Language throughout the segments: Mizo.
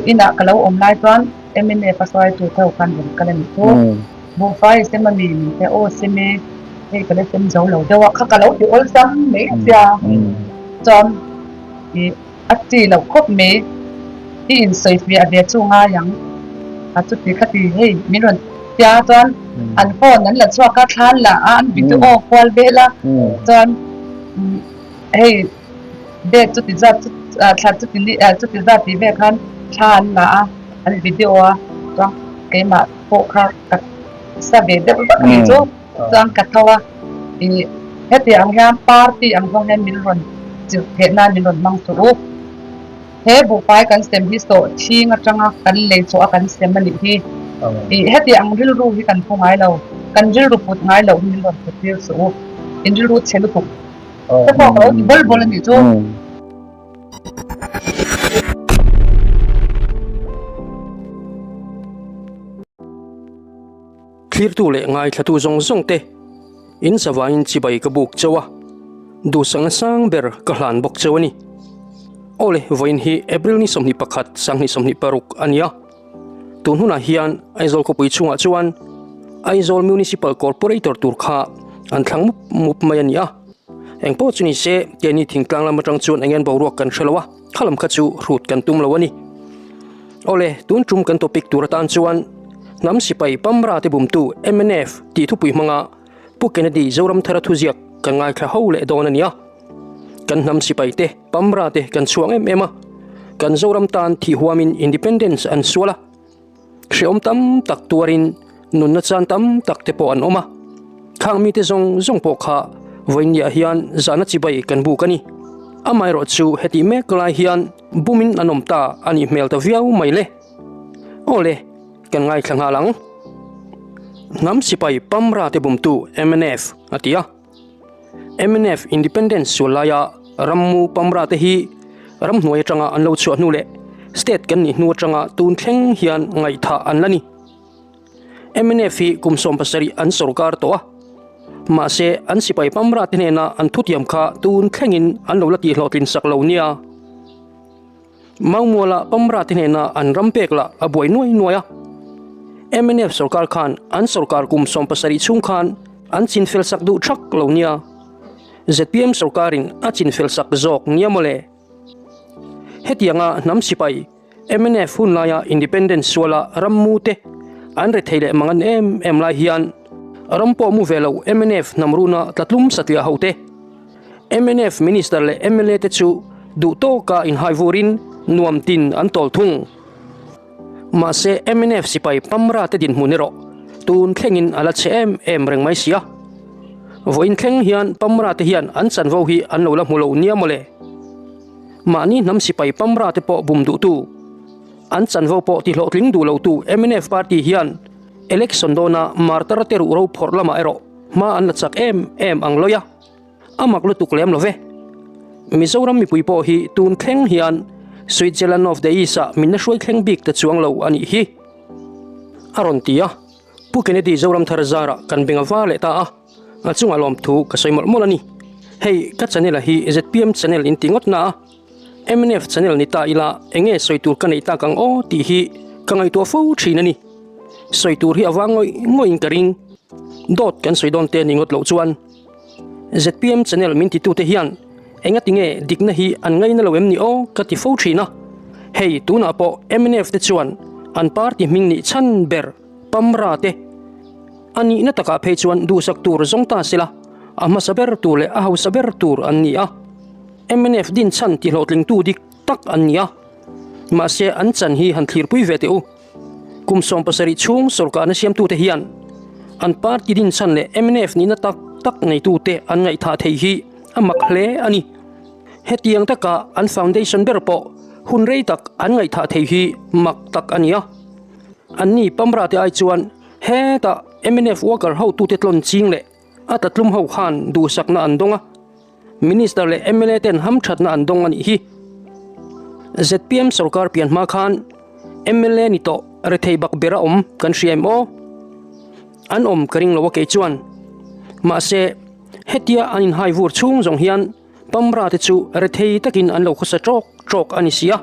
Inah ka lo awm lai chuan mnf a hruaitu te ho khan rawn kal a nih chu. Buhfai i sem a mi min ti a, aw sem e, hei ka la sem zo lo deuh a, kha ka lo ti awlsam mai sia. Chuan ih a chi loh khawp mai, i insawifiah ve chu ngai ang a chuti kha ti hei min rawn tia chuan an phone an la chhuak a, thla an la a, an video kual vel a, chuan hei. Date chuti zat chu thla chuti ni chuti zat tih vel khan thla an la a, an video a chuan keimah pawh kha ka sa ve deuh vak a nih chu chuan ka tho a ih heti ang hian party ang zawng hian min rawn chilh theih nan min rawn hmang suh u. He buhfai kan sem hi sawh chhing atanga kan lei chhuah a kan sem a nih hi ih heti ang rilru hi kan phu ngai lo, kan rilru put ngai loh hi min rawn put tir suh u, in rilru chhe lutuk. Ka pawh ka lo ti bawl bawl a nih chu. Thlirtu leh ngaithlatu zawng zawng te in zavaiin chibai ka buk chauh a, duhsakna sang ber ka hlan bawk chauh a ni. Awle, vawiin hi April ni 21, 2026 a ni a. Tun hunah hian Aizawl khawpui chhungah chuan Aizawl Municipal Corporator tur kha an thlang mup mup mai a ni a. Eng pawh chu ni se, keini thingtlang lam atang chuan eng en boruak kan hre lo a, kha lam kha chu hrut kan tum lo a ni. Awle, tun tum kan topic tur atan chuan Hnam Sipai Pamra te bumtu mnf tih thupui hmanga Pu Kennedy Zoramthara thuziak kan ngaithla ho leh dawn a ni a. Kan hnam sipai te, Pamra te kan chhuang em em a, kan Zoram tan thih huamin Independence an sual a, hrehawm tam tak tuarin nunna chan tam tak te pawh an awm a, khang mite zawng zawng pawh kha vawiinniah hian zahna chibai kan buk a ni. Amaherawhchu hetih mek lai hian bumin an awm ta a nih hmel ta viau mai le. Aw le, kan ngaithla nghal ang. Hnam sipai Pamra te bumtu mnf a ti a. Mnf Independence sual laia rammu Pamra te hi ramhnuai atanga an lo chhuah hnu leh state kan nih hnu atanga tun thleng hian ngaihthah an la ni. Mnf hi kum 70 an sorkar tawh a, mahse an sipai Pamra te hnena an thutiam kha tun thlengin an lo la tihhlawhtlin sak lo nia. Maumuala Pamra te hnena an ram pek lah a buai nuai nuai a. Mnf sorkar khan an sorkar kum 70 chhung khan an chinfel sak duh thak lo nia. Zpm sorkarin a chinfel sak zawk nia mawle. Hetianga hnam sipai mnf hun laia Independence suala rammu te an rethei leh mang an em em lai hian ram pawh mu ve lo mnf hnam runa tlatlum satliah ho te Mnf Minister leh mla te chu duh tawka inhai vurin nuam tin an tawl thung. Mahse mnf sipai Pamra te dinhmun erawh tun thlengin a la chhe em em reng mai sia. Vawiin thleng hian Pamra te hian an chanvo hi an lo la hmu lo nia mawle. Mahni hnam sipai Pamra te pawh bum duhtu, an chanvo pawh tihlawhtling duh lotu mnf party hian election dawna martar te ruhro phawrh lamah erawh hma an la chak em em ang lawi a. A mak lutuk lem lo ve. Mizoram mipui pawh hi tun thleng hian Switzerland of the East ah min la hruai thleng bik ta chuang lo a nih hi. A rawn ti a, Pu Kennedy Zoramthar zarah kan beng a var leh ta a, a chungah lawmthu ka sawi mawlh mawlh a ni. Hei ka channel a hi zpm channel in ti ngawt na a, mnf channel ni ta ila enge sawi tur ka neih tak ang aw tih hi ka ngaihtuah fo thin a ni. Sawi tur hi a vang ngawih ngawih in ka ring. Dawt kan sawi dawn te ni ngawt loh chuan. Zpm channel min titute hian engati nge dikna hi an ngaina lo em ni aw ka ti fo thin a. Hei tunah pawh mnf te chuan an party hming nih chhan ber Pamra te a nihna takah phei chuan duhsak tur zawng ta sela a hmasa ber tur leh a hausa ber tur an ni a. Mnf din chhan tihlawhtlingtu dik tak an ni a. Mahse an chan hi han thlirpui ve teh u. Kum 70 chhung sawrkarna siamtute hian an party din chhan leh mnf nihna tak tak neitute an ngaihthah thei hi a mak hle a ni. Hetiang taka an foundation ber pawh hun rei tak an ngaihthah thei hi mak tak a ni a. Anni Pamra te ai chuan hetah mnf worker hotute tlawn ching leh a tlatlum ho khan duhsakna an dawng a. Minister leh mla ten hamthatna an dawng a nih hi. Zpm sorkar pian hma khan mla ni tawh rethei bak ber a awm kan hria em aw? An awm ka ring lo a kei chuan. Mahse, hetia an inhai vur chhung zawng hian Pamra te chu rethei takin an lo khawsa tawk tawk a ni si a.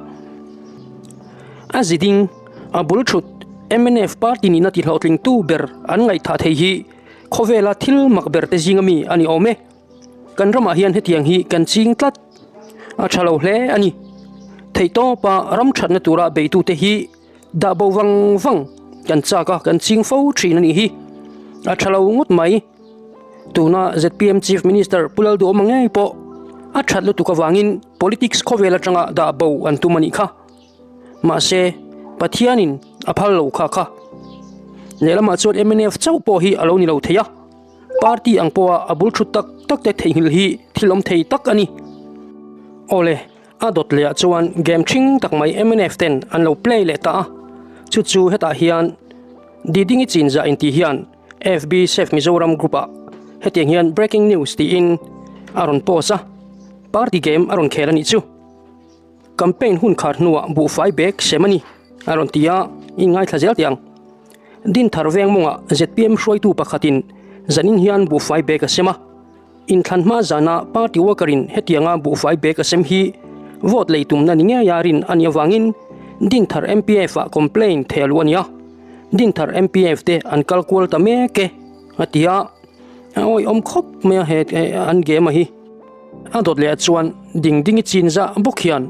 A ziding, a bul thut, mnf party nihna tihlawhtlingtu ber an ngaihthah thei hi khawvela thil mak ber te zinga mi a ni awm e. Kan ramah hian hetiang hi kan ching tlat a tha lo hle a ni. Theihtawpa ram thatna tura beitute hi dah bo vang vang kan chak a, kan ching fo thin a nih hi. A tha lo ngawt mai. Tuna zpm Chief Minister Pu Lalduhawma ngei pawh a that lutuk avangin politics khawvel atanga dah bo an tum a nih kha. Mahse, Pathianin a phal lo kha kha. Lehlamah chuan mnf chauh pawh hi a lo ni lo thei a. Party ang pawha a bul thut tak tak te theihnghilh hi thil awm thei tak a ni. Awle, a dawt lehah chuan game thing tak mai mnf ten an lo play leh ta a, chu chu hetah hian Didingi Chinzah intih hian FB Save Mizoram group ah hetiang hian breaking news tiin a rawn post a, party game a rawn khel a nih chu. Campaign hun khar hnuah buhfai bag sem a ni, a rawn ti a, i ngaithla zel teh ang. Dinthar veng mawngah zpm hruaitu pakhatin zanin hian buhfai bag a sem a. Inthlan hma zana party worker-in hetianga buhfai bag a sem hi vote lei tumna ni ngeia rin a nih avangin Dinthar MPF-ah complaint theh luh a ni a. Dinthar MPF te an kal kual ta mek e, a ti a. A awihawm khawp mai a he an game a hi. A dawt leh ah chuan ding ding i chin zah bawk hian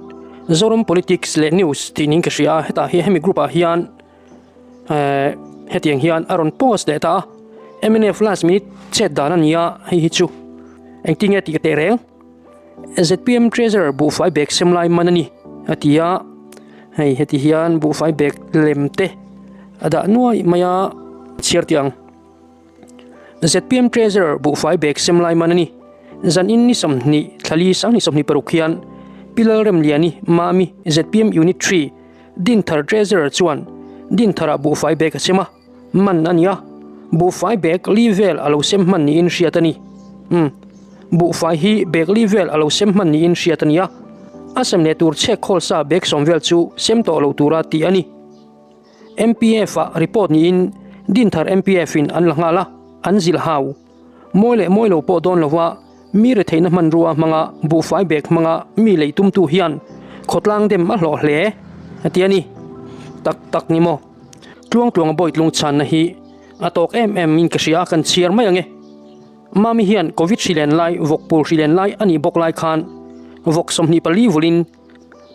Zoram Politics leh News tih niin ka hria a, hetah hian hemi group ah hian ehh hetiang hian a rawn post leh ta a, mnf last minute chet dan a ni a hei hi chu engtin nge tih ka teh reng zpm treasurer buhfai bag sem lai man a ni a ti a, hei heti hian buhfai bag lem te a dah nuai mai a chhiar tih ang. Zpm Treasurer buhfai bag sem lai man a ni. Zanin ni 20 thlali sanghnih 26 hian Pi Lalremliani Mami zpm Unit 3 Dinthar Treasurer chuan Dintharah buhfai bag a sem a, man a ni a, buhfai bag li vel a lo sem hman niin hriat a ni. Umm. Buhfai hi bag li vel a lo sem hman niin hriat a ni a, a sem leh tur chhek khawl sa bag sawm vel chu sem tawh lo tura tih a ni. MPF ah report niin Dinthar MPF in an la nghal a, an zilh hau. Mawi leh mawi lo pawh dawn lova mi retheihna hmanrua hmanga buhfai bag hmanga mi lei tumtu hian khawtlang dem a hlawh hle a ti a ni. Tak tak ni maw? Tluang tluanga bawitlung chhanna hi a tawk em em in ka hria a, kan chhiar mai ang e. Mami hian Covid hri len lai, vawkpul hri len lai a nih bawk lai khan vawk 24 vulin,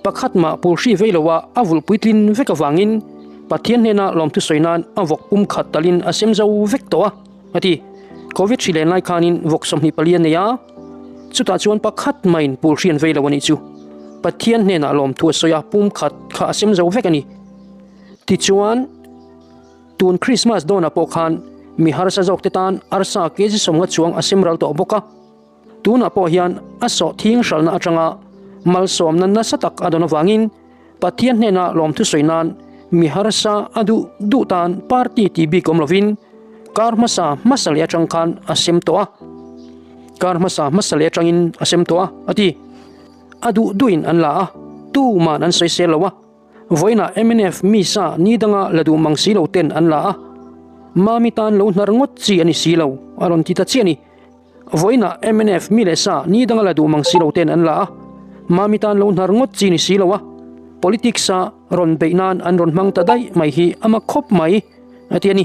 Pakhat mah pul hri vei loa a vulh puitlin vek avangin Pathian hnena lawmthu sawi nan a vawk pum khat talin a sem zo vek tawh a, a ti. Covid hri len lai khanin vawk 24 a nei a, chutah chuan pakhat mahin pul hri an vei lo a nih chu. Pathian hnenah lawmthu a sawi a, pum khat kha a sem zo vek a ni. Tichuan, tun Krismas dawnah pawh khan mi harsa zawkte tan arsa kg 50 chuang a sem ral tawh bawk a. Tunah pawh hian a sawhthing hralhna atanga malsawmna nasa tak a dawn avangin Pathian hnena lawmthu sawi nan mi harsa a duh duh tan party tih bik awm lovin kar hmasa hmasa leh atang khan a sem tawh a, kar hmasa hmasa leh atangin a sem tawh a, a ti. A duh duhin an la a, tuman an sawisel lo a. Vawiinah mnf mi sa ni danga la duh mang si lo ten an la a, Mami tan lo hnar ngawt chi a ni si lo, a rawn ti ta chiah a ni. Vawiinah mnf mi leh sa ni danga la duh mang si lo ten an la a, Mami tan lo hnar ngawt chi ni si lo a, politics a rawn beih nan an rawn hmang ta daih mai hi a mak khawp mai a ti a ni.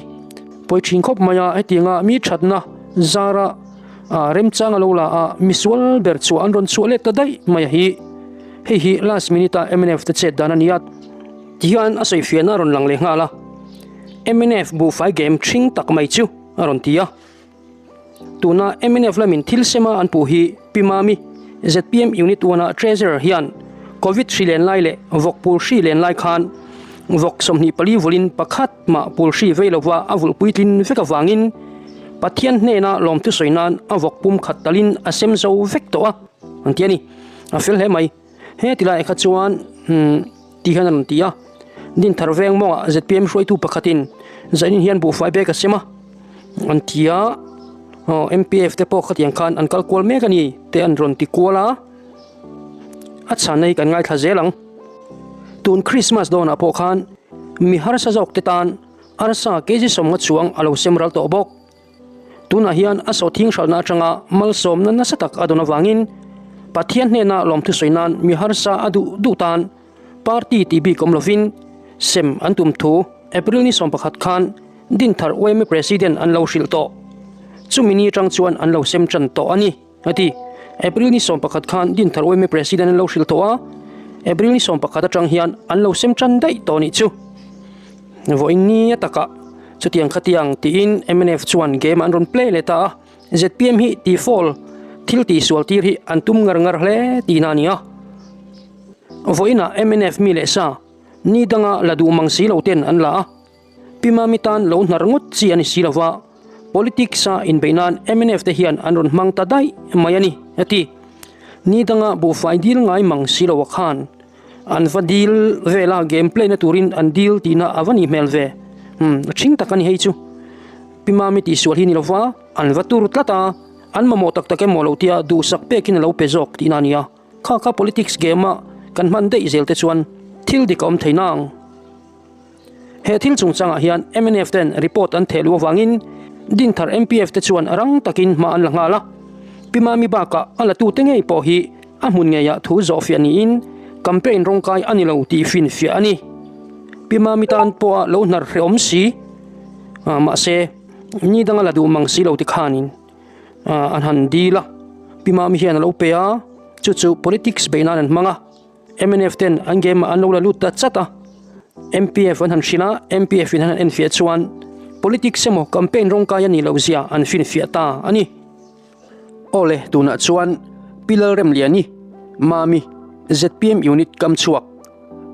Pawi thin khawp mai a, hetianga mi thatna zara remchang a lo la a, misual ber chhuah an rawn chhuah let ta daih mai a hi. Hei hi last minute a mnf te chet dan a ni a, tihian a sawifiahna a rawn lang leh nghal a, mnf buhfai game thing tak mai chu a rawn ti a. Tuna mnf lamin thil sema an puh hi Pi Mami, zpm Unit 1 a Treasurer hian Covid hri len lai leh vawk pul hri len lai khan vawk 24 vulin pakhat mah pul hri vei lova a vulh puitlin vek avangin Pathian hnena lawmthu sawi nan a vawk pum khat talin a sem zo vek tawh a, an ti a ni. A fel hle mai. He ti lai kha chuan ti hian a rawn ti a, Dinthar veng mawngah zpm hruaitu pakhatin zanin hian buhfai bag a sem a, an ti a, aw mpf te pawh khatiang khan an kal kual mek a ni te an rawn ti kual a, a chhanna hi kan ngaithla zel ang. Tun Christmas dawnah pawh khan mi harsa zawk te tan arsa kg 50 chuang a lo sem ral tawh bawk. Tunah hian a sawhthing hralhna atanga malsawmna nasa tak a dawn avangin Pathian hnena lawmthu sawi nan mi harsa a duh duh tan party tih bik awm lovin Sem an tum thu April ni 11 khan Dinthar yma President an lo hrilh tawh. Chumi ni atang chuan an lo sem tan tawh a ni, a ti. April ni 11 khan Dinthar yma President an lo hrilh tawh a, April ni 11 atang hian an lo sem tan daih tawh nih chu. Vawiin ni a takah chutiang khatiang tiin mnf chuan game an rawn play leh ta a, zpm hi tihfawl thil tihsual tir hi an tum ngar ngar hle tihna a ni a. Vawiinah mnf mi leh sa ni danga la duh mang si lo ten an la a, Pi Mami tan lo hnar ngawt chi a ni si lova, politics a inbeih nan mnf te hian an rawn hmang ta daih mai a ni, a ti. Ni danga buhfai dil ngai mang si lo a khan an va dil vel a, game play na turin an dil tihna a va nih hmel ve. Umm, a ṭhing tak a ni hei chu. Pi Mami tihsual hi ni lova, an va tur tlat a, an mamawh tak tak emaw lo tia duhsak pekin a lo pe zawk tihna a ni a. Kha kha politics game a kan hman daih zel te chuan thil dik a awm thei nang. He thil chungchangah hian mnf ten report an theh luh avangin Dinthar MPF te chuan rang takin hma an la nghal a. Pi Mami bakah a latute ngei pawh hi a hmun ngeiah thu zawhfiah niin campaign rawngkai a ni lo tih finfiah a ni. Pi Mami tan pawha lo hnar hrehawm si mahse ni danga la duh mang si lo ti khanin an han dil a. Pi Mami hian a lo pe a, chu chu politics beih nan an hmang a. Mnf ten an game ah an lo la lut ta chat a, MPF an han hrilh a, MPF in an han enfiah chuan politics emaw campaign rawngkai a nih loh zia an finfiah ta a ni. Awle, tunah chuan Pi Lalremliani, Mami, zpm Unit Kamchhuak,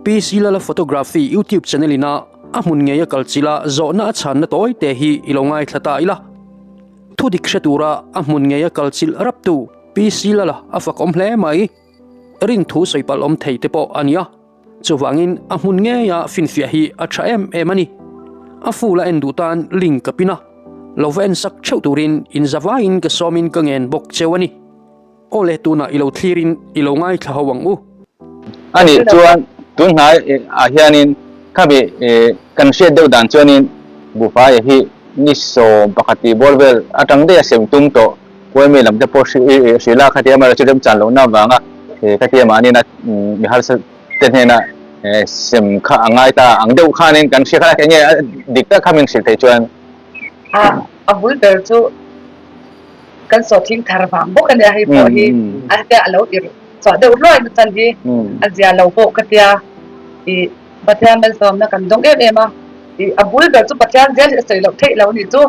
PC Lala Photography YouTube channel ina a hmun ngei a kal chilh a zawhna a chhanna tawi te hi i lo ngaithla ta ila. Thudik hre tura a hmun ngei a kal chilh raptu PC Lala a fakawm hle mai. Rin thu sawi palh awm thei te pawh a ni a, chuvangin a hmun ngeia finfiah hi a tha em em a ni. A full a en duh tan link ka pin a, lo va en sak theuh turin in zavaiin ka sawmin ka ngen bawk cheu a ni. Aw le tunah i lo thlirin i lo ngaithla ho ang u. A nih chuan tun hnai ah hianin khami kan hriat deuh dan chuanin buhfai hi ni 11 tih bawr vel atang daih a sem tum tawh. Huaimi lam te pawh hrilh a, khatia amaherawh chu remchan lohna avanga khatia mahni na mi harsa te hnena sem kha a ngai ta ang deuh khanin kan hria kha enge a dik tak kha min hrilh theih chuan. A a bul ber chu kan sawhthing thar vang bawk a nia hei pawh hi a tia a lo irh chhuah deuh hluai na chan hi a zia lo pawh ka tia ih Pathian malsawmna kan dawng em em a ih a bul ber chu Pathian zel hi a sawi loh theih lo a nih chu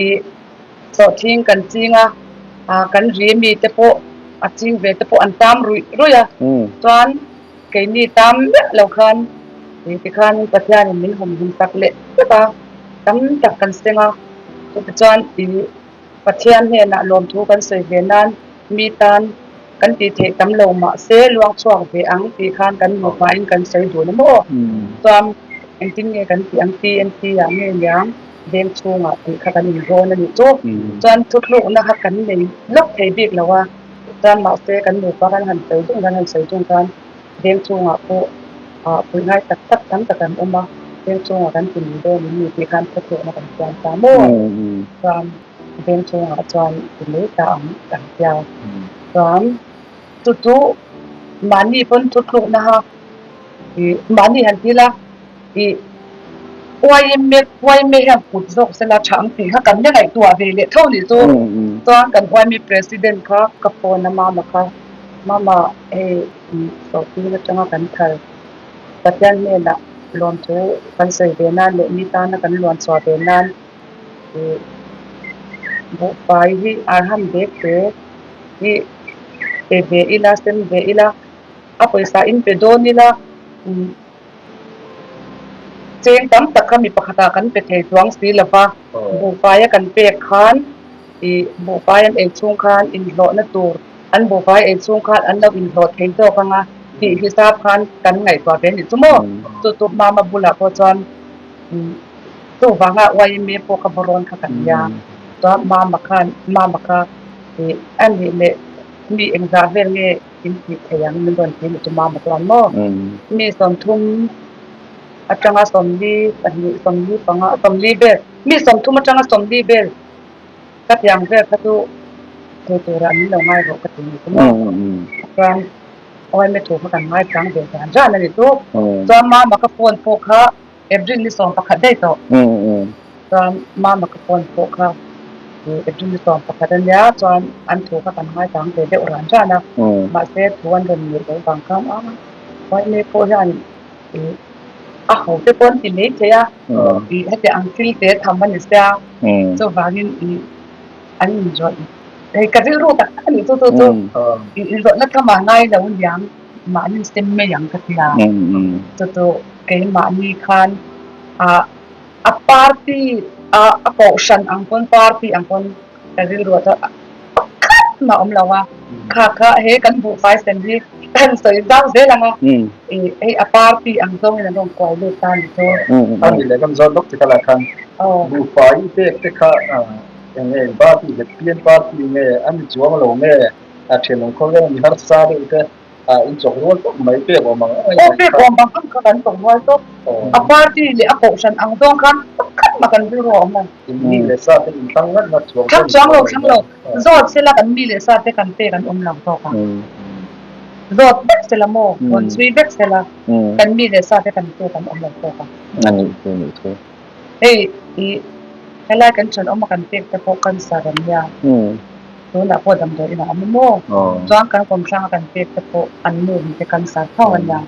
ih. Sawhthing kan ching a, kan ri mi te pawh a ching ve te pawh an tam ruih ruih a, chuan keini tam miah lo khan tikhan Pathianin min humhim tak leh vek a, tam tak kan seng a, chutichuan ih Pathian hnenah lawmthu kan sawi ve nan mi tan kan tih theih tam lo mahse luang chhuak ve ang tih khan kan nupain kan sawi dun a maw? Chuan engtin nge kan tih ang TNT ah nge niang veng chhungah tih kha kan inrawn a nih chu. Chuan thuthlukna kha kan nei lawk thei bik lo a, chuan mahse kan nupa kan han sawi dung kan han sawi dung khan veng chhungah pawh ah puih ngai tak tak tam tak an awm a, veng chhungah kan ti mai dawn em ni tih khan thuthlukna kan siam ta maw? Chuan veng chhungah chuan ti mai ta ang kan tia. Chuan chu chu mahni pawn thuthlukna kha ih mahni han ti la ih YMA YMA hian kut zawk sela tha ang tih kha kan la ngaihtuah ve leh tho nih chu. Chuan kan YMA president kha ka phone a mama kha mama hei sawhping atanga kan thar Pathian hnenah lawmthu kan sawi ve nan leh mi tana kan luan chhuah ve nan ih buhfai hi arham bek te hi pe ve ila sem ve ila a pawisa in pe dawn ila umm cheng tam tak kha mi pakhatah kan pe thei chuang si lo va buhfai a kan pek khan ih buhfai an ei chhung khan inhlawhna tur an buhfai ei chhung khan an lo inhlawh thei zawk ang a tih hisap khan kan ngaihtuah ve a nih chu maw chu chu mama bulah pawh chuan umm. Chuvanga YMA pawh ka va rawn kha ka nia. Chuan Mama khan, Mama kha ih a nih leh mi engzah vel nge in tih thei ang min rawn ti nih chu Mama chuan maw? Mi 30 atanga 42, 45, 40 vel, mi 30 atanga 40 vel ka ti ang vel kha chu thei turah min lo ngai rawh ka ti nih chu maw? Chuan. Yma thu kha kan ngaichang ve dan ran a ni chu. Chuan mama ka phone pawh kha April ni 11 daih tawh. Chuan mama ka phone pawh kha April ni 11 a nia chuan an thu kha kan ngaichang ve deuh ran ran a. Mahse thu an rawn ngei loh vang khan a Yma pawh hian a ho te pawh an ti mai thei a, heti ang thil te tham a ni sia chuvangin an inrawlh hei ka rilru tak tak a nih chu chu chu inrawlhna thlama ngai lo niang mahni sem mai ang ka ti a chu chu keimahni khan ah a party ah a kohhran ang pawn party ang pawn ka rilru ah chuan pakhat mah a awm lo a kha kha he kan buhfai sem hi kan sawi zau zel ang a ih hei a party ang zawngin an rawn kuai lut ta a ni chu. A ni leh kan zawt lawk che kha lah khan buhfai pek te kha Eng nge party ZPM party nge a ni chuang lo nge a thenawm khawvel mi harsa deuh te a in chawk rual tawp mai pek awm ang ang Aw pek awm ang ang kha kan chawk rual tawp a party leh a kohhran ang zawng khan pakhat mah kan rilru a awm lo. In mi leh sa te in thlang ngat ngat chuang Thlang chuang lo thlang lo zawt sela kan mi leh sa te kan pek an awm lo zawk a zawt vek sela maw rawn chhui vek sela kan mi leh sa te kan pek an awm lo zawk a. A nih chu nih chu. Hei i helai kan thenawm a kan pek te pawh cancer an nia, tunah pawh damdawi inah a awm a maw? Chuan kan kawmthlanga kan pek te pawh an nu hi te cancer tho a nia.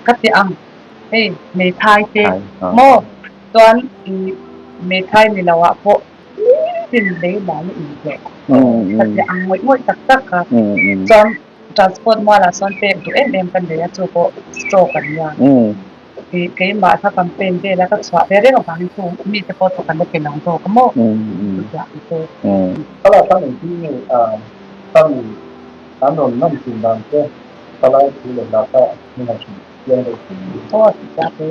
Ka ti ang, hei hmeithai te maw? Chuan i hmeithai ni lo ah pawh nitin lei lai a inhleh. Ka ti ang ngawih ngawih tak tak kha. Chuan transport mualah sawn pek duh em em ka nei a, chu pawh stroke an nia. Tih keimah kha campaign vel a ka chhuah ve reng avangin chu mite pawh chu kan la ti lo zawk a maw chutiang ang chu. Khalai khan engtin nge kami an rawn ngam thin dan che khalai thu leh hla kha min han hrilh chiang deuh thin ni. Aw chutiang te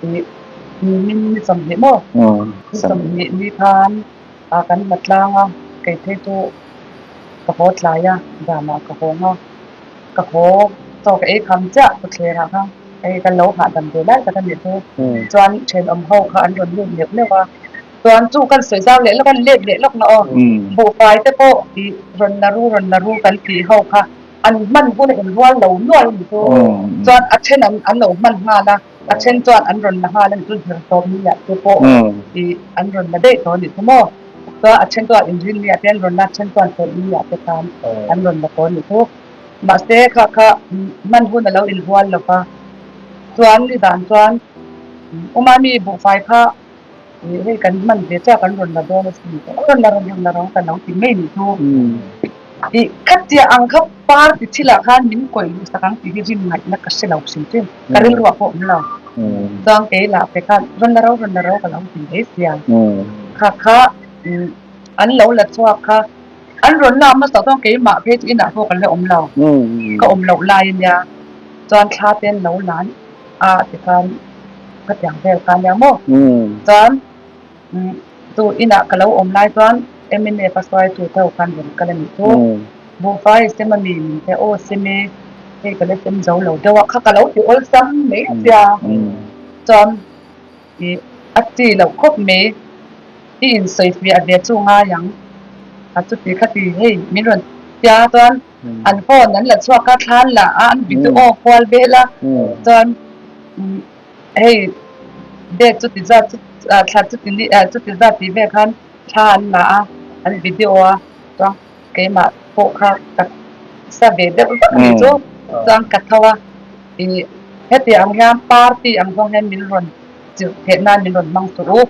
tih min ni 20 maw ni 20 ni khan kan hla tlang a kei phei chu ka haw tlai a zanah ka hawng a. Ka haw chaw ka ei kham chiah thutthleng ah kha hei kan lo hahdam ve lai tak a nih chu. Chuan thenawm ho kha an rawn lut neuh neuh a, chuan chu kan sawi zau leh lawk a, let leh lawk na aw. Buhfai te pawh ih rawn la ru rawn la ru kan tih ho kha an hman hun a inrual lo nuai a ni chu. Chuan a then an an lo hman nghal a, a then chuan an rawn la nghal a ni chu zir tawp ni ah te pawh ih an rawn la daih tawh a nih chu maw. Chuan a then chuan inrin ni ah te an rawn la, a then chuan tawlh ni ah te khan an rawn la tawh a nih chu. Mahse kha kha hman hun a lo inhual lo va, chuan ni dan chuan Umami buhfai kha hei kan hman ve chiah kan rawn la dawn asin tih a rawn la rawn rawn la rawn kan lo ti mai nih chu. Ih khatia ang kha party thilah khan min kawih luh sak ang tih hi rin ngaihna ka hre lo hrim hrim, ka rilruah pawh awm lo. Chuan kei lah pe khan rawn la ro rawn la ro ka lo ti mai sia. Kha kha an lo la chhuak kha An rawn la hmasa chuan keimah phei chu inah pawh ka la awm lo, ka awm loh lai a nia, chuan thla te an lo lan a tikhan khatiang vel kha a nia maw? Chuan chu inah ka lo awm lai chuan MNF a hruaitu te ho khan rawn kal a nih chu, buhfai i sem a mi min ti a, aw sem e, hei ka la sem zo lo deuh a, kha ka lo ti awlsam mai sia, chuan ih a chi loh khawp mai. I insawifiah ve chu ngai ang. A chuti kha ti hei min rawn tia chuan an phone an la chhuak a thlan la a an video kual vel a chuan hei date chuti zat chu thla chuti ni chuti zat tih vel khan thla an la a an video a chuan keimah pawh kha ka sa ve deuh vak a ni chu chuan ka tho a ih heti ang hian party ang zawng hian min rawn chilh theih nan min rawn hmang suh u.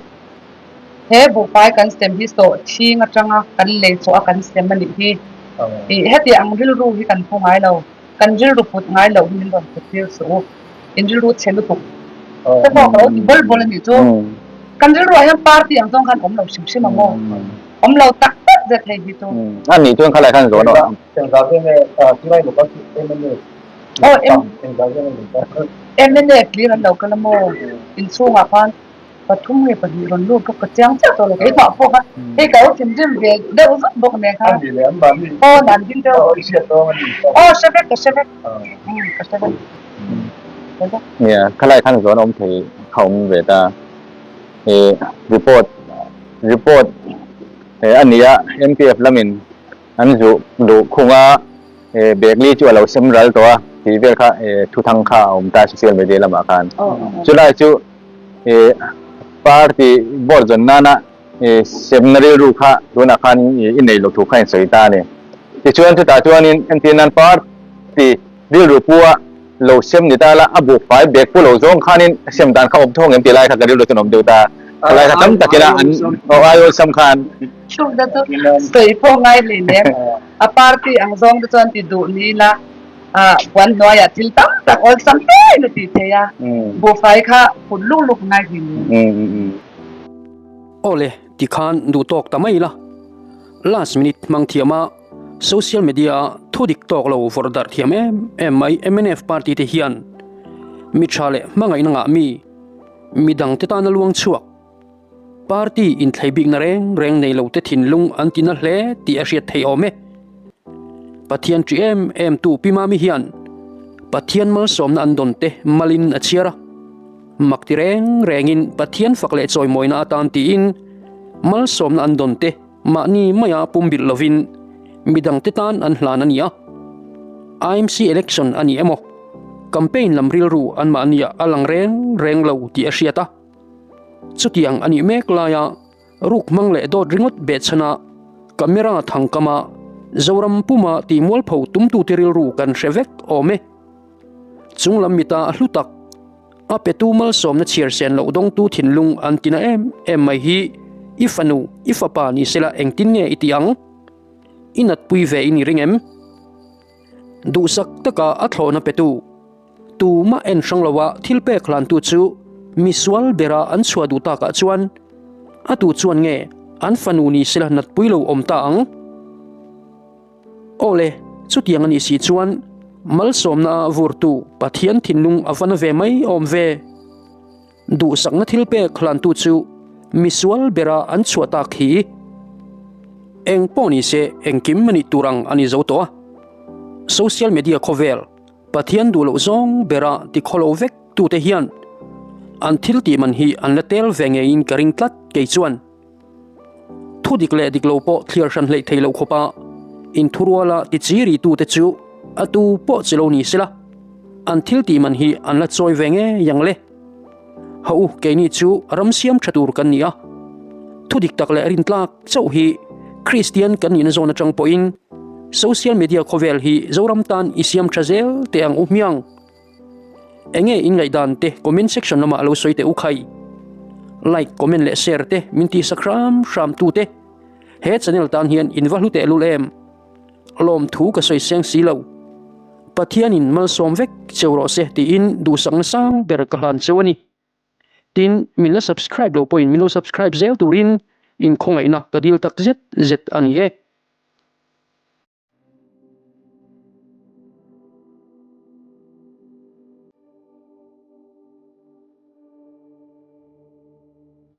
He buhfai kan sem hi sawh thing atanga kan lei chhuah a kan sem a nih hi. Ih heti ang rilru hi kan pu ngai lo. Kan rilru put ngai loh hi min rawn put tir suh u. In rilru chhe lutuk te pawh ka lo ti bawl bawl a nih chu. Kan rilru ah hian party ang zawng khan awm lo hrim hrim ang aw. Awm lo tak tak zet hei hi chu. A nih chuan khalai khan zawn awh. Engzah ve nge Silai Local chu mna Mna clear an lo kal a maw? Inchhungah khan Pathum nge pahnih rawn lut bawk ka chiang chiah tawh lo keimah pawh kha hei ka lo thinrim ve deuh vak bawk nen kha phone an ding deuh aw hre vek ka hre vek ka hre vek Nia khalai khan zawn awm thei kha awm ve ta i report report a nia M P F lamin an zuh luh khung a. Bag li chu a lo sem ral tawh a tih vel kha thuthang kha a awm ta social media lamah khan. Chulai chu party vote zawn nana semna rilru kha tunah khan i nei lo thu kha in sawi ta a ni. Tichuan chutah chuanin entir nan party rilru pua lo sem ni ta la a buhfai bag pu lo zawng khanin sem dan kha awm thawng em tih lai kha ka rilru chuan awm deuh ta. Khalai kha tam takin a an aiawlsam khan. Chhungte chu sawi pawh ngai hleinem. A party ang zawng te chuan ti duh ni ila puan hnuaiah thil tam tak awlsam tein a tih thei a, buhfai kha phut luk luk ngai hleinem. Aw le, tikhan duh tawk ta mai ila. Last minute hmang thiam a, social media a thu dik tawk lo vawrh darh thiam em em mai mnf party te hian mi tha leh hmangaihna ngah mi, midang te tana luang chhuak. Party inthlei bikna reng reng nei lo te thinlung an ti na hle tih a hriat theih awm e. Pathian ṭi em em tu Pi Mami hian Pathian malsawmna an dawn te malin a chhiar a. Mak ti reng rengin Pathian fak leh chawimawina atan tiin malsawmna an dawn te mahni maia pumbilh lovin midangte tan an hlan a ni a. IMC election a ni emaw campaign lam rilru anmahniah a lang reng reng lo tih a hriat a. Chutiang a nih mek laia ruk hmang leh dawt ringawt behchhana camera thangkama Zoram puma tih mualpho tumtute rilru kan hre vek awm e. Chunglam mita a hlu tak, a petu malsawmna chhiar sen loh dawngtu thinlung an tina em em mai hi i fanu, i fapa ni sela engtin nge i tih ang? I natpui ve i ni ring em? Duhsak taka a thlawhna petu. Tumah en hrang loa thil pek hlantu chu misual bera an chhuah duh takah chuan a tu chuan nge an fanu ni sela natpui lo awm ta ang? Awle, chutiang a nih si chuan malsawmna a vurtu Pathian thinlung a va na ve mai awm ve. Duhsakna thil pek hlantu chu misual bera an chhuah tak hi. Eng pawh ni se engkim a nih tur ang a ni zo tawh a. Social media khawvel. Pathian duh loh zawng bera ti khawlo vek tute hian an thil tih man hi an la tel ve ngeiin ka ring tlat kei chuan. Thu dik leh dik lo pawh thliar hran hleih thei loh khawpa inthuruala ti chi ri tute chu a tu pawh chi lo ni sela an thil tih man hi an la chawi ve ngei ang le. Ha u keini chu ram siam tha tur kan ni a, thu dik tak leh rintlak chauh hi Kristian kan nihna zawn atang pawhin social media khawvel hi Zoram tan i siam tha zel teh ang u hmiang. Enge in ngaihdan te comment section lamah lo sawi teh u khai. Like, comment leh share te min tihsak hram hram tu te he channel tan hian in va hlu teh lul em. Lawm thu ka sawi seng si lo. Pathianin malsawm vek cheu rawh se tiin duhsakna sang ber ka hlan cheu a ni. Tin, min la subscribe lo pawhin min lo subscribe zel turin inkhawngaihna ka dil tak zet zet a ni e.